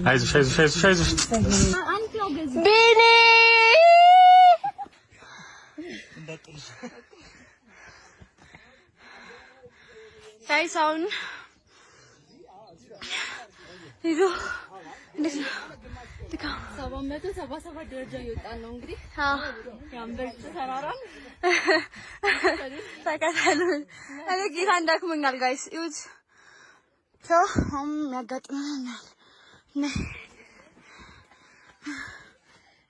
አይዞሽ፣ አይዞሽ፣ አይዞሽ፣ አይዞሽ። ቢኒ። Guys፣ አሁን ሂዱ። እንዴት ነው ድካም? 777 ደረጃ እየወጣን ነው እንግዲህ የአንበሪቾ ተራራን። ተከተሉን። እኔ ጌታ እንዳክሞኛል guys፣ እዩት። ሰው አሁን የሚያጋጥመናል።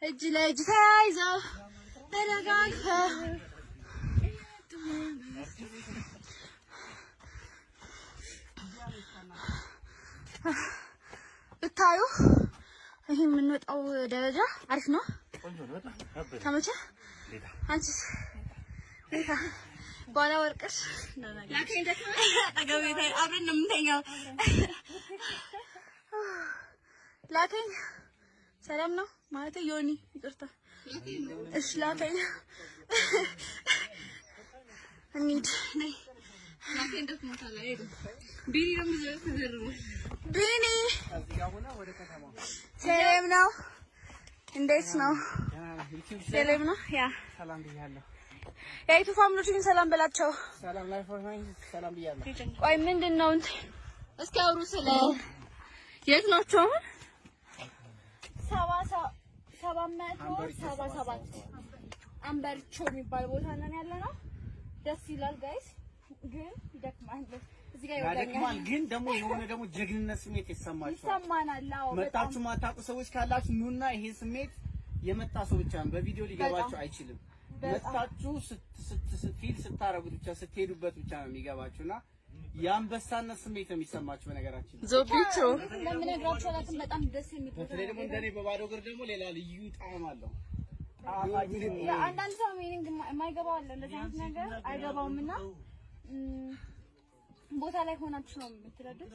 እጅ ለእጅ ተያይዘው ተደጋግፈው ብታዩ ይሄ የምንወጣው ደረጃ አሪፍ ነው። ተመቸ? አንቺስ? በኋላ ወርቅሽ አብረን ነው የምንተኛው። ላከኝ። ሰላም ነው ማለት ዮኒ፣ ይቅርታ። እሺ ላከኝ። እንሂድ። ነይ ቢኒ። ሰላም ነው? እንዴት ነው? ሰላም ነው? Yeah፣ የ YouTube family ዎችን ሰላም በላቸው። ቆይ ምንድን ነው እንትን እስኪ አውሩ ስለ የት ናቸው አሁን? 777 አንበርቾ የሚባል ቦታ ነን ያለ ነው። ደስ ይላል guys፣ ግን ይደክማል። እዚህ ጋር ያደክማል፣ ይወጋኛል። ግን ደግሞ የሆነ ደግሞ ጀግንነት ስሜት ይሰማችኋል። ይሰማናል። አዎ በጣም። መጣችሁ ማታውቁ ሰዎች ካላችሁ ኑና ይሄ ስሜት የመጣ ሰው ብቻ ነው፣ በቪዲዮ ሊገባችሁ አይችልም። መጣችሁ feel ስታረጉት ብቻ፣ ስትሄዱበት ብቻ ነው የሚገባችሁና የአንበሳነት ስሜት ነው የሚሰማችሁ። በነገራችን ላይ ዞቢቾ እንደምነግራችሁ አላውቅም። በጣም ደስ የሚል ቦታ በተለይ ነው። ደግሞ እንደኔ በባዶ እግር ደግሞ ሌላ ልዩ ጣዕም አለው። አንዳንድ ሰው meaning የማይገባው አለ። እንደዚህ አይነት ነገር አይገባውም እና ቦታ ላይ ሆናችሁ ነው የምትረዱት።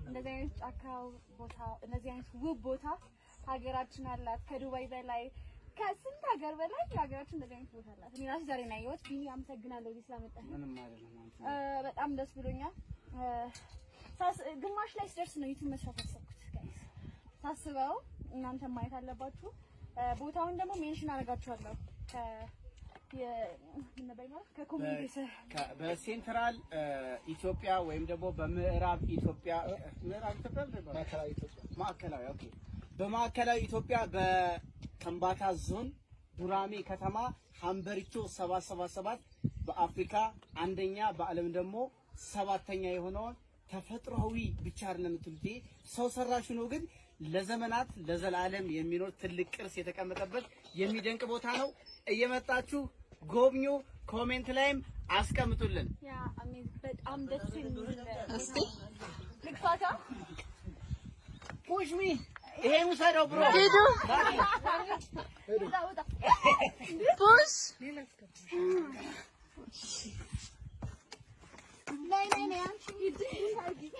እንደዚህ አይነት ጫካ ቦታ፣ እንደዚህ አይነት ውብ ቦታ ሀገራችን አላት። ከዱባይ በላይ፣ ከስንት ሀገር በላይ ሀገራችን እንደዚህ አይነት ቦታ አላት። እኔ ራሴ ዛሬ ነው ያየሁት። ቢኒ፣ አመሰግናለሁ እዚህ ስላመጣህ። ምንም አይደለም። በጣም ደስ ብሎኛል። ግማሽ ላይ ስደርስ ነው YouTube መስራት ያሰብኩት guys። ሳስበው እናንተ ማየት አለባችሁ። ቦታውን ደግሞ mention አደርጋችኋለሁ ምን ነበር ማለት ከ community ስር። በ central ኢትዮጵያ ወይም ደግሞ በምዕራብ ኢትዮጵያ፣ ምዕራብ ኢትዮጵያ፣ ማዕከላዊ ኢትዮጵያ፣ ማዕከላዊ፣ okay፣ በማዕከላዊ ኢትዮጵያ በከምባታ ዞን ዱራሜ ከተማ ሀምበሪቾ 777 በአፍሪካ አንደኛ በዓለም ደግሞ ሰባተኛ የሆነውን ተፈጥሯዊ ብቻ አይደለም የምትሉት፣ ይሄ ሰው ሰራሹ ነው፣ ግን ለዘመናት ለዘላለም የሚኖር ትልቅ ቅርስ የተቀመጠበት የሚደንቅ ቦታ ነው። እየመጣችሁ ጎብኙ። Comment ላይም አስቀምጡልን። Yeah፣ amazing፣ በጣም ደስ የሚል እስቲ ልክፋታ። Push me፣ ይሄን ውሰደው bro። ሂዱ። ውጣ ውጣ። Push። ነይ ነይ ነይ አንቺ ሂድ አድርጊ።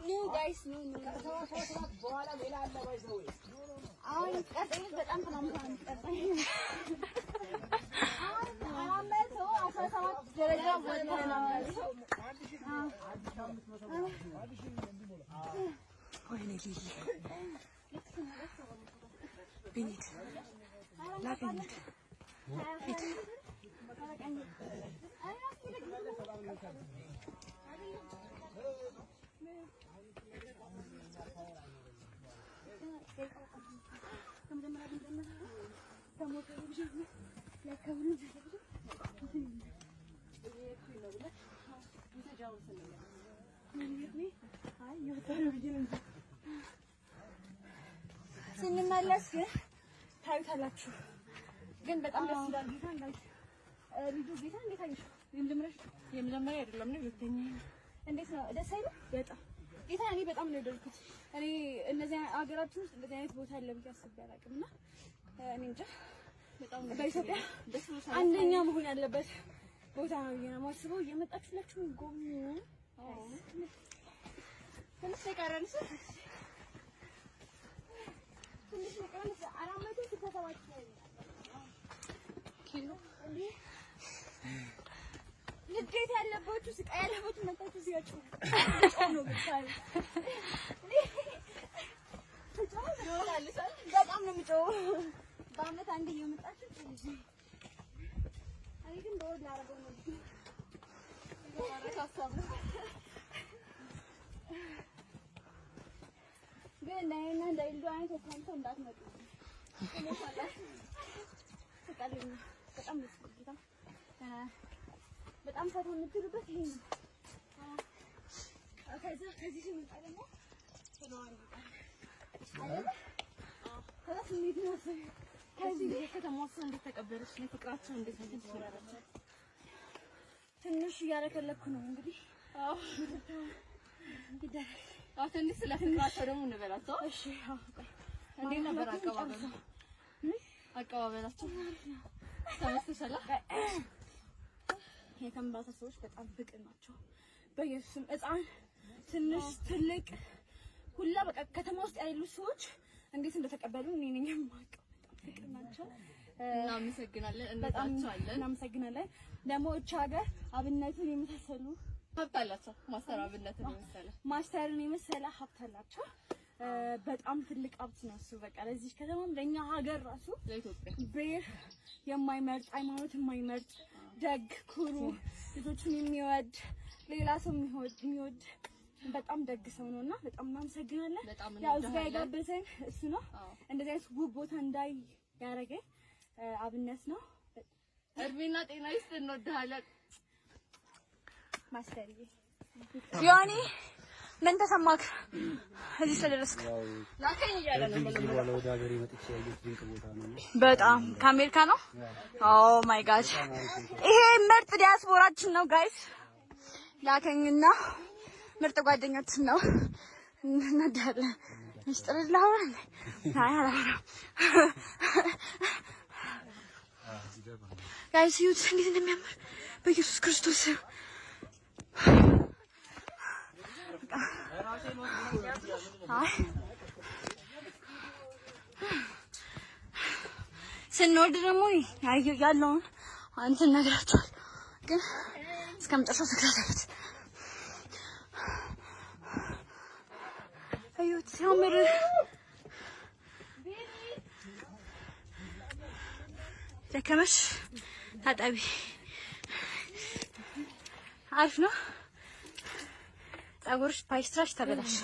ኑ guys፣ ኑ ኑ። አሁን ቀርጸኝ፣ በጣም ትናንት ቀርጸኝ። አሁን 417 ደረጃ ወጥተናል። ወይኔ ሊሊ፣ ቢኒት ላገኝት ሂድ። ስንመለስ ግን ታዩታላችሁ። ግን በጣም ደስ ይላል። ጌታ guys፣ ልጁ ጌታ እንዴት አየሽው? የመጀመሪያ የመጀመሪያ አይደለም ነው፣ ሁለተኛ። እንዴት ነው? ደስ አይልም? በጣም። ጌታ እኔ በጣም ነው የወደድኩት። እኔ እነዚህ ሀገራችን ውስጥ እንደዚህ አይነት ቦታ አለ ብዬ አስቤ አላውቅም እና እኔ እንጃ፣ በጣም በኢትዮጵያ ደስ ብሎሻል። አንደኛ መሆን ያለበት ቦታ ነው ብዬ ነው የማስበው። እየመጣችሁላችሁ ጎብኙ። ትንሽ ነው የቀረን፣ እሱ ትንሽ ነው የቀረን። 467 ኪሎ እንዴ። ንዴት ያለባችሁ፣ ስቃይ ያለባችሁ መጣችሁ እዚህ ጋር ጮህ ነው ብታዩ። በጣም ነው የምጮኸው። በአመት አንዴ እየመጣችሁ ጮሁ። እኔ ግን በወር ላደርገው ነው። ግን እንደኔና እንደ ኢልዱ አይነት ወፍራም ሰው እንዳትመጡ። ትሞታላችሁ። በጣም ደስ ይላል። ጌታ በጣም ፈታ የምትሉበት ይሄ ነው። ከዛ ከዚህ ስንመጣ ደግሞ ከዛ ስሜት ነው። ከዚህ የከተማዋ ሰው እንዴት ተቀበለች? ለፍቅራቸው እንዴት ነው? ትንሽ እያለከለኩ ነው እንግዲህ። አዎ፣ ትንሽ ስለ ፍቅራቸው ደግሞ እንበላቸው። እሺ፣ አዎ፣ ቆይ። እንዴት ነበር አቀባበሉ? አቀባበላቸው ተመችቶሻል? የከምባታ ሰዎች በጣም ፍቅር ናቸው። በኢየሱስም ሕፃን ትንሽ ትልቅ ሁላ በቃ ከተማ ውስጥ ያሉ ሰዎች እንዴት እንደተቀበሉ እኔ ነኝ የማውቀው። በጣም ፍቅር ናቸው። እናመሰግናለን፣ በጣም እንወዳቸዋለን። እናመሰግናለን። ደግሞ እች ሀገር አብነትን የመሳሰሉ ሀብት አላቸው። ማስተር አብነትን የመሰለ ማስተርን የመሰለ ሀብት አላቸው። በጣም ትልቅ ሀብት ነው እሱ። በቃ ለዚህ ከተማም ለኛ ሀገር ራሱ ለኢትዮጵያ ብሔር የማይመርጥ፣ ሃይማኖት የማይመርጥ፣ ደግ፣ ኩሩ፣ ልጆቹን የሚወድ፣ ሌላ ሰው የሚወድ በጣም ደግ ሰው ነውና በጣም እናመሰግናለን። በጣም ያው እዚህ ጋር እንወድሃለን። የጋበዘን እሱ ነው። እንደዚህ አይነት ውብ ቦታ እንዳይ ያደረገኝ አብነት ነው። እድሜና ጤና ይስጥ። እንወድሃለን። ማስተርዬ ዮኒ ምን ተሰማክ እዚህ ስለደረስክ? ላከኝ እያለ ነው። ረጅም ጊዜ በኋላ ወደ ሀገሬ መጥቼ ያየሁት ድንቅ ቦታ ነው። በጣም ከአሜሪካ ነው። Oh my God፣ ይሄ ምርጥ ዲያስፖራችን ነው guys። ላከኝና ምርጥ ጓደኛችን ነው። እንወዳለን። ምስጢር ላውራ? አይ አላወራም። Guys፣ እዩት እንዴት እንደሚያምር በኢየሱስ ክርስቶስ። አይ ስንወርድ ደግሞ ያለውን እንትን ነግራቸዋል፣ ግን እስከ መጨረሻው ተከታተሉት። እዩት ሲያምር። ደከመሽ ታጠቢ። አሪፍ ነው። ፀጉርሽ ፓይስትራሽ ተበላሽ።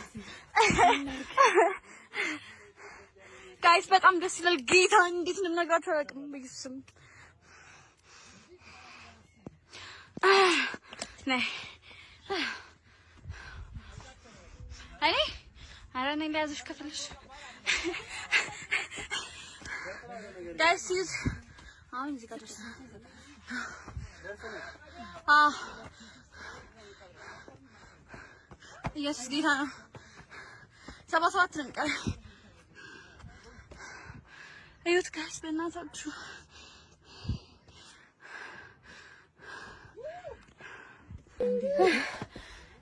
Guys፣ በጣም ደስ ይላል። ጌታ እንዴት እንደምነግራችሁ አላውቅም። በኢየሱስ ስም ነይ። እኔ ኧረ እኔ ልያዝሽ ከፍለሽ። Guys፣ እዩት። አሁን እዚህ ጋር ደርሰናል። አዎ፣ ኢየሱስ ጌታ ነው። 77 ነው የሚቀረኝ። እዩት guys፣ በእናታችሁ።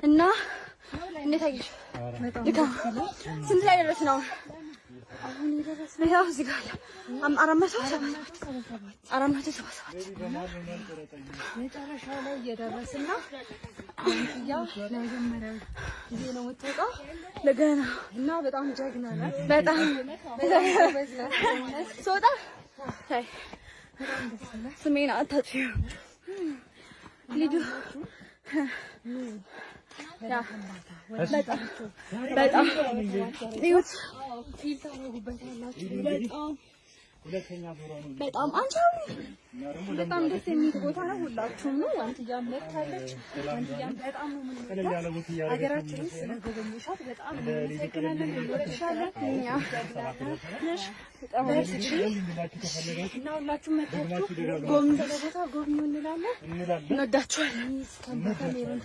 እና እንዴት አየሽ? ድካም ስንት ላይ ደረስን አሁን? ያው እዚህ ጋር አለ 477፣ 477። መጨረሻው ላይ እየደረስን ነው። አንትያ ለመጀመሪያ ጊዜ ነው የምትወጣው ለገና እና በጣም ጀግና ናት። በጣም ስወጣ ተይ ስሜን አታጥፊው። ልጁ yeah በጣም በጣም እዩት። በጣም በጣም አንቺ በጣም ደስ የሚል ቦታ ነው። ሁላችሁም ነው። አንትያም መጥታለች። አንትያም በጣም ነው የምንወዳት። ሀገራችንን ስለጎበኘሻት በጣም እናመሰግናለን። እንወድሻለን። እኛ ነሽ በርቺ እና ሁላችሁም መጥታችሁ ጎብኙ፣ ቦታ ጎብኙ እንላለን። እንወዳችኋለን። ከምባታ ሜሮን።